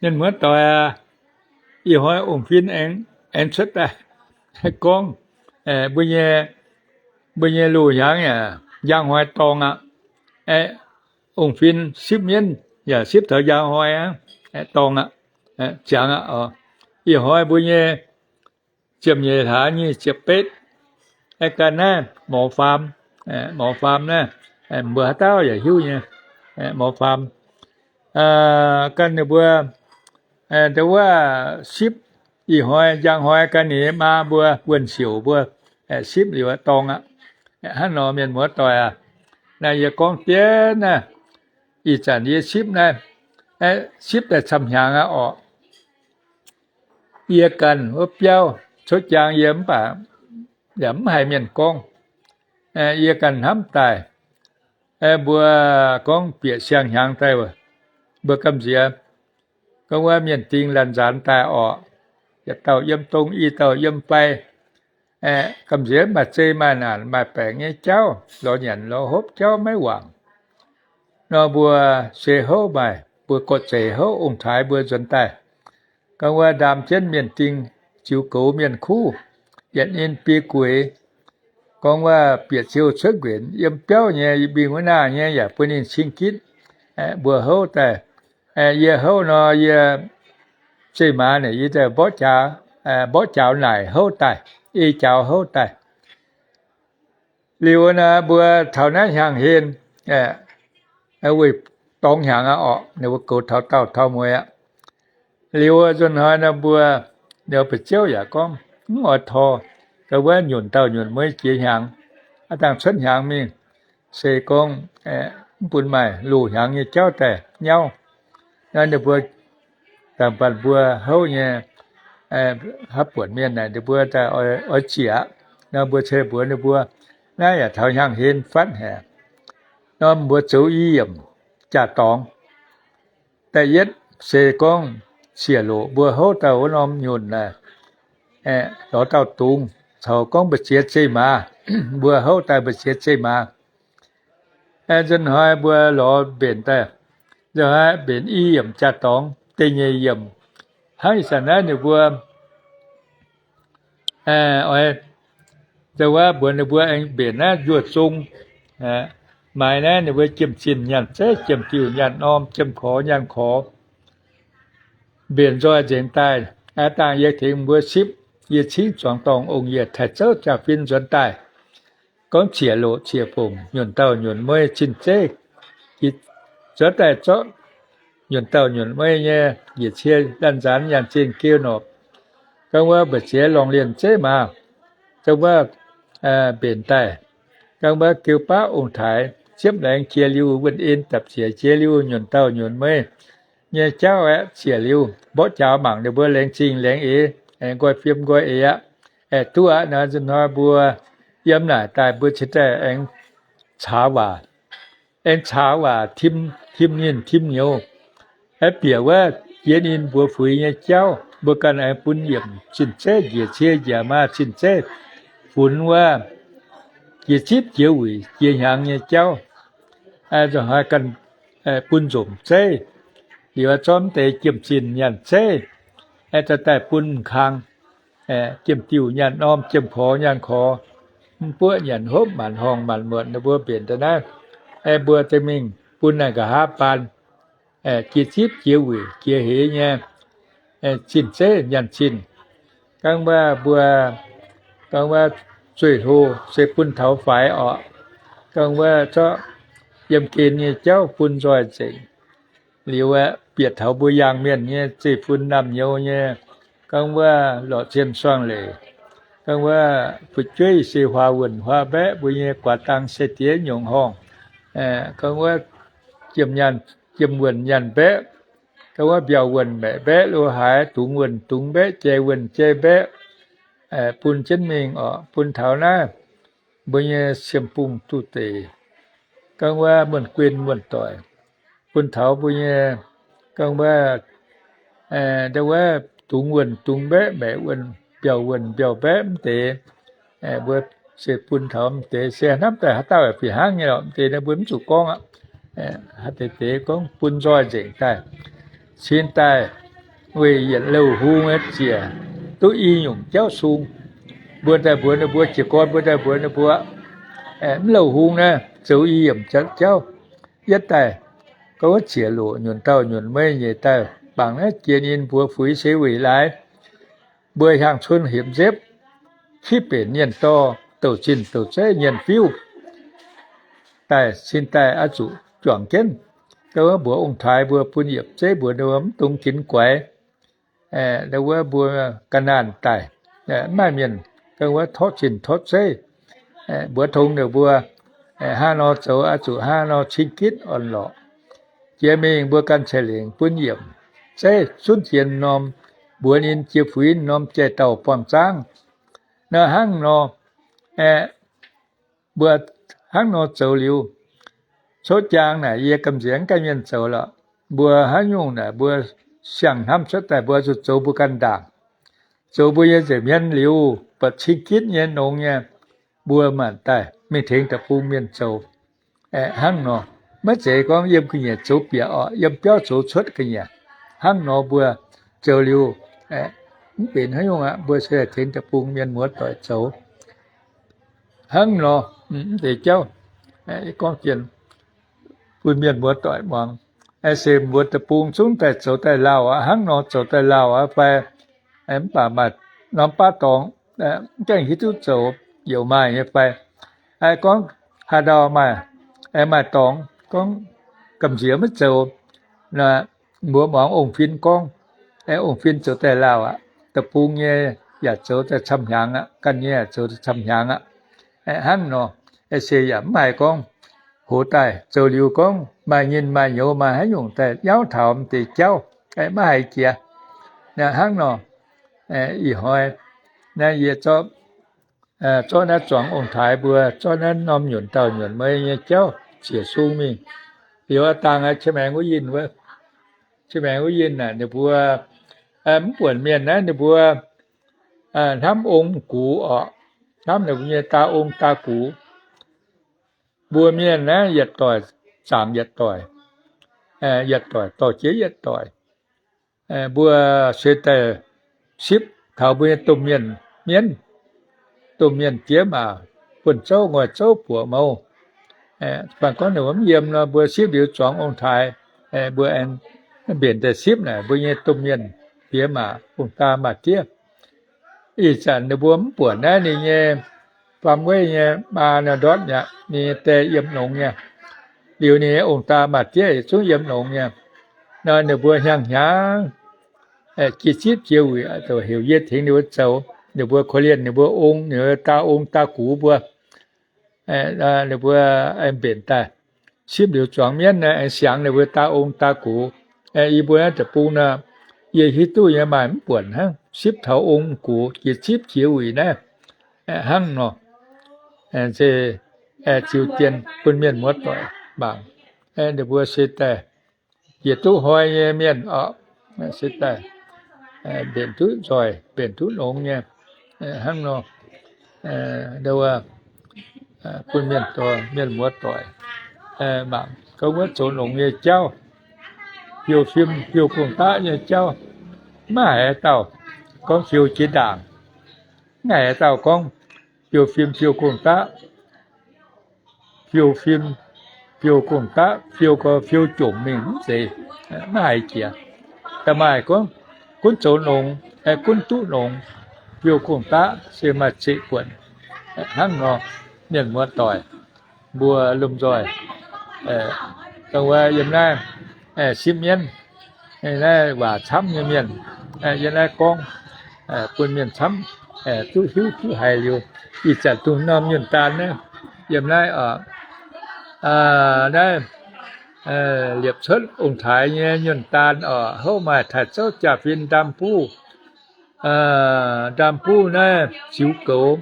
Mienh muoz-doic aac, ih hnoi ong-fin aengx cuotv daaih gorngv mbuo nyei, mbuo nyei loz-hnyangx yaac njang hnoi dorngx aqv. Ong-fin sipv mienv yaac sipv taux njang hnoi aqv, dorngx aqv, ziangx aqv. Ih hnoi mbuo nyei ziepc nyeic hlaax nyic ziepc betv, ganh naaiv mor faam, mor faam naaiv, mbuo haaix dauh yaac hiuv nyei, mor faam. Ganh ninh mbuo ndau wuov sipv, ih hnoi njang hnoi ganh ninh nyei maa mbuo wuonh siouc mbuo sipv liuz dorngx aqv. Hnangv nor mienh muoz-doic aac, naaiv yie gorngv diev naaiv, ih zanc yie sipv naaiv, sipv daaih camv hnyangx aqv orqc. Yie ganh wuov biauv cuotv jaang yie mv baac yaac mv haiz mienh gorngv. Yie ganh hnamv daaih, mbuo gorngv bieqc siang-hnyangx daaih, mbuo gamh nziex gorngv wuov mienh ding laanh nzaanx daaih orqc, yietc dauh yiem dong, i dauh yiem fai, gamh nziex maaih zei maaih naanc maaih baengc nyei jauv, lorz nyanc lorz hopv jauv maiv wangc. Nor mbuo se houv maaih, mbuo gorqv-zeic houv ong-taaix mbuo nzuonx daaih. Gorngv wuov ndaam jienv mienh ding, ziux goux mienh kuv, yietc ninh biei gueix. Gorngv wuov bieqc ziouh cuotv nquenc yiem biauv nyei, mingh wuov naah nyei yaac bun ninh cing gitv. Mbuo houv daaih, yie houv nor, yie zei maaz naaic yie daaih mborqv jaaux, mborqv jaaux naaic houv daaih, ei jaaux houv daaih. Liuz naaic mbuo taux naaiv hnyangx hlen, weic dorngx hnyangx aqv orqc, ninh mbuo goux taux daauh taux mueiz aqv. Liuz nzunc hnoi nor mbuo, liuz ba'ziouv yaac gorngv mv oix tor, gorngv wuov nyunc dauh nyunc mueiz jiex hnyangx, aav dangh cuotv hnyangx mingh, se gorngv mv bun maaih loz-hnyangx nyei jauv daaih nyauv. Naaiv ninh mbuo dangh banh mbuo houv nyei haav buonc mienh naaic ninh mbuo daaih oix ziec aqv. Nor mbuo ceix mbuox ninh mbuo, naaiv yaac taux hnyangx hlen fatv haic. Nor mbuo zoux i yiemc jaa-dorngx. Da'yietv se gorngv ciex loqc mbuo houv dauh wuov norm nyunc naaic, lorz dauh dungz, caux gorngv mbu'ziex zei maaz, mbuo houv daaih mbu'ziex zei maaz. Nzunc hnoi mbuo lorz mbenc daaih, nzunc hnoi mbenc i yiemc jaa-dorngx da'nyeic yiemc. Hnangv ih zanc naaiv ninh mbuo oix, wuov mbuox ninh mbuo aengx mbenc naaiv njuov zong. Maaiz naaiv ninh mbuo jiem-zinh nyaanh zeiv, jiem-diuh nyaanh norm, jiem-korx nyaanh korx, mbenc nzoih nzengc daaih. Aav dangh yie tengx mbuo sipv, yie cingv zuangx dorngh ong-yiec taaih zouv jaa-fin nzuonx daaih. Gorngv ciex loqc ciex fongc, nyunc dauh nyunc mueiz cin-zeiv, zuov daaih zorqv nyunc dauh nyunc mueiz nyei njiec cie laanh nzaanx nyaanh zinh geu norqc. Gorngv wuov mbu'ziex lorngh lienh zeiv maaz, gorngv wuov mbenc daaih. Gorngv wuov geu baav ong-taaix, ziepv laengz jiex liuz, wuonh en dapc ziec jiex liuz, nyunc dauh nyunc mueiz nyei jauv aeqv, ziec liuz mborqv jaaux mangc ninh mbuo laengz zingh laengz eix, aengx nqoi fiem nqoi eix aqv. Aengx duqv aqv nor, nzunc hnoi mbuo yiem naaic daaih mbuo cingx daaih aengx caux waac, aengx caux waac tim, tim ninh tim nyouz. Aeqv, bieqc wuov jiex ninh mbuox fuix nyei jauv, mbuo ganh aengx bun yiemc cin-zeiv, njiec cie njiec maaz cin-zeiv, funx wuov jiex zipv jiex wuic jiex hnyangx nyei jauv. Nzunc hnoi ganh bun nzomc zeiv, liuz zorqv mv deix jiem-zinh nyaanh zeiv, aeqv, daaih bun m'kang, jiem-diuh nyaanh norm, jiem-korx nyaanh korx, mv buoqv nyanc hopv maanc horngh maanc muotc ninh mbuo mbenc daaih naaiv. Aeqv, mbuo daaih mingh bun naaic nqa'haav baan, jiex zipv jiex wuic jiex heix nyei cin-zeiv nyaanh zinh. Gorngv wuov mbuo, gorngv wuov zueih hlo se bun taux faix orqc. Gorngv wuov zorqv yiem gen nyei jauv bun nzoih nzengc. Liuz aeqv, bieqc taux mbuo yaangh mienh nyei zeiv-fun naamh nyouz nyei, gorngv wuov lorqc cien suangh leic, gorngv wuov fu'jueiv se huaah wuonh huaah mbaeqv, mbuo nyei guaax dang se diex nyungc horngh, gorngv wuov jiem nyaanh, jiem wuonh nyaanh mbaeqv, gorngv wuov mbiauz wuonh maeqc mbaeqv lo haaix, dungz wuonh dungz mbaeqv, jai wuonh jai mbaeqv, bun jienv mingh orqc, bun taux naaiv mbuo nyei siem bungh duqv deix. Gorngv wuov muonh guin muonh doic, bun taux mbuo nyei, gorngv wuov, wuov dungz wuonh dungz mbaeqv, maeqc wuonh, mbiauz wuonh mbiauz mbaeqv mv deix, mbuo se bun taux mv deix, se hnamv daaih haaix dauh fih hnangv nyei lorqc, mv deix naaiv mbuo mv zuqc gorngv aqv. Haaix deix deix gorngv bun nzoih nzengc daaih, cin daaih weic yietc louh hung ziec duqv i nyungc jauv sung. Mbuo daaih mbuox ninh mbuo, jiez gorn mbuo daaih mbuox ninh mbuo, mv louh hung naaiv zoux i yiemc jauv. Yietv daaih gorngv wuov ziec loc nyunc dauh nyunc mueiz nyeic daaih bangc naaiv jiex ninh mbuox fuix se weic laaix mbuo hiaang cun hiepc nzepv, kitv benx nyienh dorh, douc zinh douc zeiv nyienh fiuv daaih cin daaih oix zuqc juangc jienv. Gorngv wuov mbuox ong-taaix mbuo bun yiepc zeiv mbuox ninh mbuo mv dungx ginx guaix. Wuov mbuo ga'naanh daic, mv maaih mienh gorngv wuov torqv zinh torqv zeiv. Mbuox tong ninh mbuo, hnangv nor zoux oix zuqc hnangv nor cin gitv orn-lorqc. Jiex mingh mbuo ganh ceix lengc bun yiemc zeiv zunv jiex norm, mbuox ninh jiex fuix norm jai-dauh buangh zaangv. Nor hnangv nor, aeqv, mbuo hnangv nor zoux liuz, coqv jaang naaic yie gamh nziex mv gaengh mienh zoux lorqc. Mbuo haaix nyungc naaic mbuo siang-hnamv cuotv daaih mbuo zuqc zoux mbuo ganh ndaangc, zoux mbuo nyei nza'hmien liuz, buatc cing gitv nyei nongx nyei, mbuo maanc daaih mingh tengx deic-bung mienh zoux. Aeqv, hnangv nor, maiv zeiz gorngv yiem ga'nyiec zoux bieqc orqc, yiem biauv zoux cuotv ga'nyiec. Hnangv nor mbuo zoux liuz, mv benx haaix nyungc aqv, mbuo se tengx deic-bung mienh muoz-doic zoux. Hnangv nor, mv deix jauv, gorngv jiex bun mienh muoz-doic muangx. Se mbuo deic-bung zungv daaih zoux daaih lauh aqv, hnangv nor zoux daaih lauh aqv fai? Mv baac maaih norm baav dorngx mv gaengh hiuv duqv zoux, youc maaih nyei fai? Gorngv haaix ndau maaih, maaih dorngx gorngv gamh nziex maiv zoux, mbuo muangx ong-fin gorngv, ong-fin zoux daaih lauh aqv, deic-bung nyei yaac zoux daaih camv-hnyangx aqv, ganh nyei yaac zoux daaih camv-hnyangx aqv. Hnangv nor, se yaac mv haiz gorngv hoz daaih zoux liuz gorngv maaih nyinh maaih nyouz maaih haaix nyungc daaih nyauv taux m'deix jauv, maiv haiz jiex. Hnangv nor, ih hnoi naaiv yie zorqv, zorqv naaiv zuangx ong-taaix mbuo, zorqv naaiv norm nyunc dauh nyunc mueiz nyei jauv ziec sung mingh. Liuz aav dangh qiex maengx wuov yinh, qiex maengx wuov yinh naaic ninh mbuo mv buonc mienh naaiv ninh mbuo hnamv ong gux orqc, hnamv ninh mbuo nyei daa ong daa gux. Mbuo mienh naaiv yietc doic zaangc yietc doic, yietc doic dorh jiex yietc doic. Mbuo se daaih sipv taux mbuo nyei domh mienh mienv, domh mienh diex maac, buonv-zouv, ngoic zouv, buoqc mouz. Baac gorngv ninh mbuo mv yiem nor, mbuo sipv liuz zuangx ong-taaix, mbuo aengx mbenc daaih sipv naaic mbuo nyei domh mienh diex maac, ong-daa maac diev. Ih zanc ninh mbuo mv buonc naaiv ninh nyei faam weiv nyei maa nor ndortv mi'aqv, ninh nyei die yiem longx nyei. Liuz ninh nyei ong-daa maac diev yietc zungv yiem longx nyei. Nor ninh mbuo hnyangx-hnyangx jiex zipv jiex wuic, heuc yie tengx ninh mbuo zoux. Ninh mbuo korv-lienh ninh mbuo ong, ninh mbuo daa ong daa gux mbuo. Ninh mbuo aengx mbenc daaih sipv liuz zuangx mienv naaiv, aengx siangx ninh mbuo daa ong daa gux. Yie mbuo naaiv deic-bung nor, yie hiuv duqv nyei maaih mv buonc hnangv, sipv taux ong gux jiex zipv jiex wuic naaiv. Hnangv nor, se ziux dien bun mienh muoz-doic mangc. Ninh mbuo se daaih yietc duqv hnoi nyei mienh orqc, se daaih mbenc duqv nzoih, mbenc duqv longx nyei. Hnangv nor, bun mienh, mienh muoz-doic mangc gaax wuov zoux longx nyei jauv, fiou fim fiou gong-daqv nyei jauv. Maiv haiz dauh gorngv fiou jiex ndaangc. Maiv haiz dauh gorngv fiou fim fiou gong-daqv, fiou fim fiou gong-daqv, fiou gau fiou jomc mingh mv zeiz, maiv haiz jiex. Da'maaih gorngv gunv zoux longx, gunv duqv longx, fiou gong-daqv se maaih zeqc buonc. Hnangv nor, mienh muoz-doic mbuo lomh nzoih dongh wuov yiem naaiv sipv mienv, naaiv waac camv nyei mienh, yiem naaiv gorngv bun mienh camv duqv hiuv duqv haiz liuz, ih zanc dongh norm nyunh daan naaiv, yiem naaiv oc, naaiv liepc cuotv ong-taaix nyei nyunh daan oc, houv maaih taaih zouv jaa-fin ndaamv-buv, ndaamv-buv naaiv ziux goux,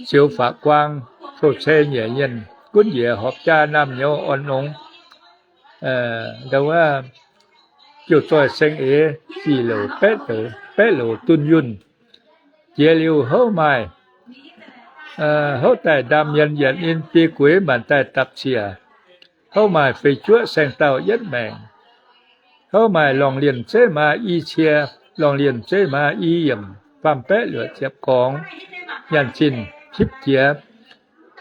ziux faqv guang, hlo cei nyeic nyienh gunv njiec horpc jaa naamh nyouz orn longx, ndau wuov jiouv zoih seng eix, ziqc louc baeqv louc dunh yunh. Jiex liuz houv maaih, houv daaih ndaamv-mienh yietc ninh biei gueix maanc daaih dapc ciec, houv maaih feix juoqv saeng-dauh yietv maengc, Houv maaih lorngh lienh zeiv maa i cie, lorngh lienh zeiv maa i yiemc faam baeqv luoqc ziepc gorngv, nyaanh zinh tipv jiex,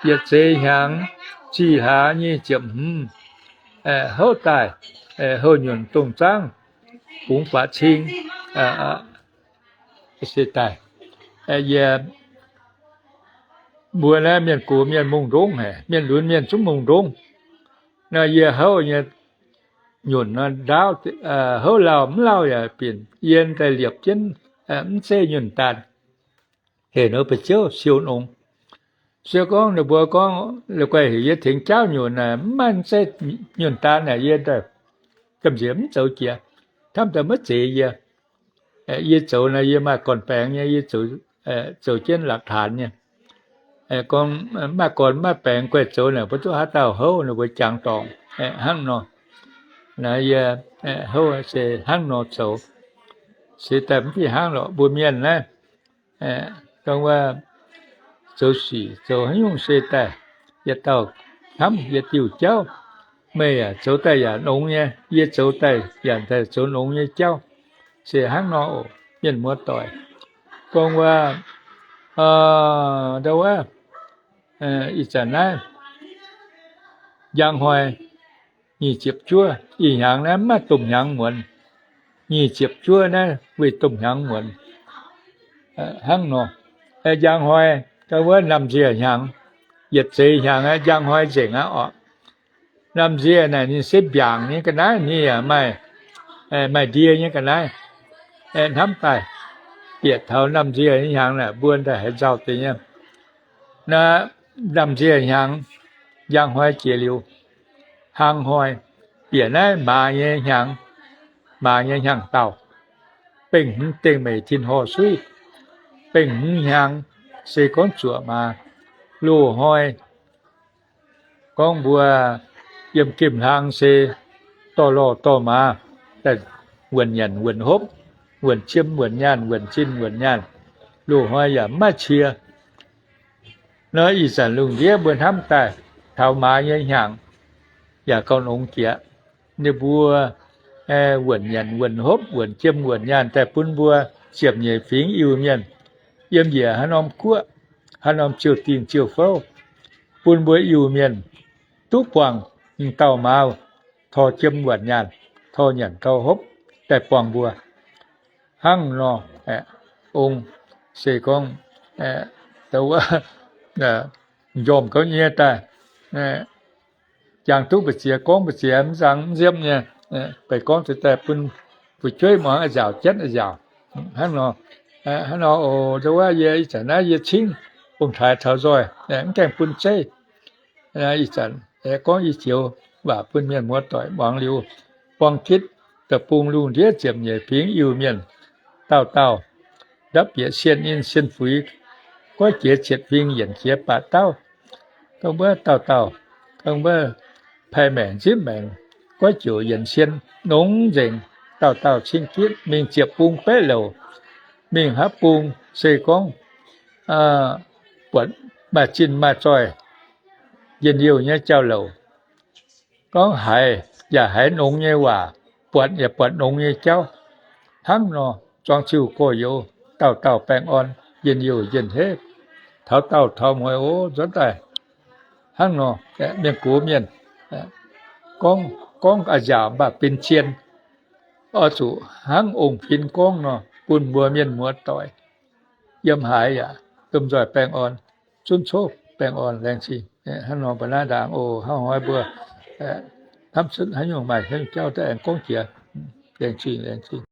yietc zeix hnyangx zih hlaax nyei ziepc hmz, houv daaih, houh nyunc dongh zaangv bungx guaax cing se daaih. Yie mbuo naaiv mienh gox mienh mungh ndongv haic, mienh lunx mienh zungv mungh ndongv. Naaiv yie houv nyei nyunc nor ndaauv, houv lauh mv lauh yaac binc yie daaih liepc jienv mv zeiz nyunc daanh. Heuc ninh mbuo ba'ziouv siou nongx. Se gorngv ninh mbuo gorngv la'guaih heuc yie tengx jaauv nyunc naaic, mv maaih, mv zeiz nyunc daanh naaic, yie daaih gamh nziex mv zoux jiex. Hnamv daaih maiv zeiz yie. Yie zoux naaic yie maaih gorn-baengx nyei, yie zoux jienv laqc taanx nyei. Gorngv maaih gorn maaih baengx guaih zoux naaic, mbuo duqv haaix dauh houv ninh mbuo jangx dorngc hnangv nor. Naaiv yie houv se hnangv nor zoux. Se daaih mv fih hnangv lorqc, mbuo mienh naaiv, gorngv wuov zoux sic zoux haaix nyungc se daaih yietc dauh hnamv yietc diuh jauv. Meih yaac zoux daaih yaac nongx nyei, yie zoux daaih yaac daaih zoux nongx nyei jauv. Se hnangv nor oc, mienh muoz-doic. Gorngv wuov, ndau wuov, ih zanc naaiv njang hnoi nyic ziepc juov, ih hnyangx naaiv mv maaih domh hnyangx muonz. Nyic ziepc juov naaiv weih domh hnyangx muonz hnangv nor. Njang hnoi, gorngv wuov Namh Nziec hnyangx, yietc zeix hnyangx aqv, njang hnoi nzengc aqv orqc. Namh Nziec naaic ninh se mbiaangc nyei ga'naaiv, ninh yaac maaih, maaih ndie nyei ga'naaiv. Hnamv daaih bieqc taux Namh Nziec nyei hnyangx naaic mbuo daaih haiz nzauh deix nyei. Naaiv Namh Nziec hnyangx, njang hnoi jiex liuz, hlang hnoi, bieqc naaiv maaz nyei hnyangx, maaz nyei hnyangx-daauh, bengh hmz dengh meic tin-horh suiv, bengh hmz hnyangx se gorngv zuoqc maaz. Loz-hnoi gorngv mbuo yiem gemh hlang se dorh lorh dorh maaz, daaih wuonc nyanc wuonc hopv, wuonc jiem wuonc nyaanh, wuonc zinh wuonc nyaanh. Loz-hnoi yaac mv maaih cie. Nor ih zanc lungh ndiev mbuo hnamv daaih taux maaz nyei hnyangx yaac gauh nongx jiex. Ninh mbuo wuonc nyanc wuonc hopv, wuonc jiem wuonc nyaanh daaih bun mbuo ziepc nyeic fingx Iu-Mienh yiem njiec haaix norm guoqv, haaix norm ziouh dingh ziouh fouv, bun mbuo Iu-Mienh duqv buangh m'dauh maaz tor jiem wuonc nyaanh, tor nyanc gauh hopv daaih buangh mbuo. Hnangv nor, ong se gorngv wuov njormh gauh nyei daaih, jangx duqv mbu'ziex gorngv mbu'ziex, mv nzang mv nziepv nyei, beiv gorngv deix daaih bun fu'jueiv muangx a'nziaauc jienv a'nziaauc. Hnangv nor, hnangv nor oc, ndau wuov yie ih zanc naaiv yie cingv ong-taaix taux nzoih, mv gaengh bun zeiv. Ih zanc gorngv i joux waac bun mienh muoz-doic muangx liuz, buang gitv deic-bung lungh ndiev ziepc nyeic fingx Iu-Mienh, dauh dauh ndapv bieqc sien ninh sien fuix, goiv jiex cietv fing yienc jiex baac dauh, dongh wuov dauh dauh, dongh wuov paih maengc nzipv maengc, goiv joux yienc sien nongx nzengc, dauh dauh cing gitv mingh ziepc bung baeqv louc, mingh haaix bung se gorngv buatc maaih zinh maaih zoih, njien-youh nyei jauv-louc, gorngv haiz yaac haiz nongx nyei waac, buatc yaac buatc nongx nyei jauv. Hnangv nor, zuangx ziuh gorx-youz dauh dauh baengh orn, njien-youh njien-heiv, taux daauh taux mueiz oc nzuonx daaih. Hnangv nor, mienh gox mienh gorngv, gorngv a'nziaauc mv baac benx zien, oix zuqc hnangv ong-fin gorngv nor bun mbuo mienh muoz-doic yiem haaix yaac lomh nzoih baengh orn, zunv coqv baengh orn, laengz zingh. Hnangv nor mbuo naaiv ndaangc oc, hnangv hnoi mbuo hnamv cuotv haaix nyungc maaih haaix nyungc jauv daaih aengx gorngv jiex. Laengz zingh, laengz zingh.